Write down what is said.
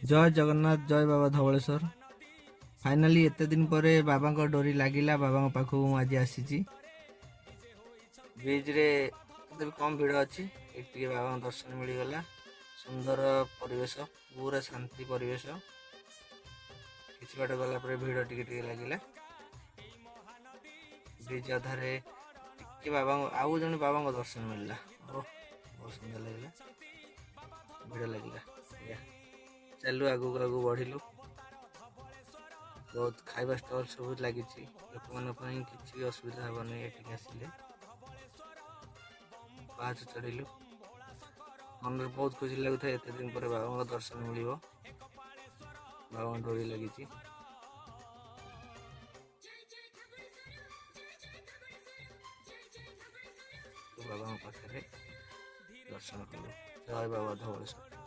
ଜୟ ଜଗନ୍ନାଥ, ଜୟ ବାବା ଧବଳେଶ୍ୱର। ଫାଇନାଲି ଏତେ ଦିନ ପରେ ବାବାଙ୍କ ଡୋରି ଲାଗିଲା। ବାବାଙ୍କ ପାଖକୁ ମୁଁ ଆଜି ଆସିଛି। ବ୍ରିଜରେ ଏତେ ବି କମ୍ ଭିଡ଼ ଅଛି। ଏଠି ଟିକେ ବାବାଙ୍କ ଦର୍ଶନ ମିଳିଗଲା। ସୁନ୍ଦର ପରିବେଶ, ପୁରା ଶାନ୍ତି ପରିବେଶ। କିଛି ବାଟ ଗଲା ପରେ ଭିଡ଼ ଟିକେ ଟିକେ ଲାଗିଲା। ବ୍ରିଜ ଅଧାରେ ଟିକେ ବାବାଙ୍କ, ଆଉ ଜଣେ ବାବାଙ୍କ ଦର୍ଶନ ମିଳିଲା। ଓ, ବହୁତ ସୁନ୍ଦର ଲାଗିଲା। ଭିଡ଼ ଲାଗିଲା। ଆଜ୍ଞା, ଚାଲୁ, ଆଗକୁ ଆଗକୁ ବଢ଼ିଲୁ। ବହୁତ ଖାଇବା ଷ୍ଟଲ୍ ସବୁ ଲାଗିଛି। ଲୋକମାନଙ୍କ ପାଇଁ କିଛି ବି ଅସୁବିଧା ହେବନି ଏଠିକି ଆସିଲେ। ପାହାଚ ଚଢ଼ିଲୁ। ମନରେ ବହୁତ ଖୁସି ଲାଗୁଥାଏ, ଏତେ ଦିନ ପରେ ବାବାଙ୍କ ଦର୍ଶନ ମିଳିବ। ବାବାଙ୍କ ଡୋରି ଲାଗିଛି। ବାବାଙ୍କ ପାଖରେ ଦର୍ଶନ କଲୁ। ଜୟ ବାବା ଧବଳେଶ୍ୱର।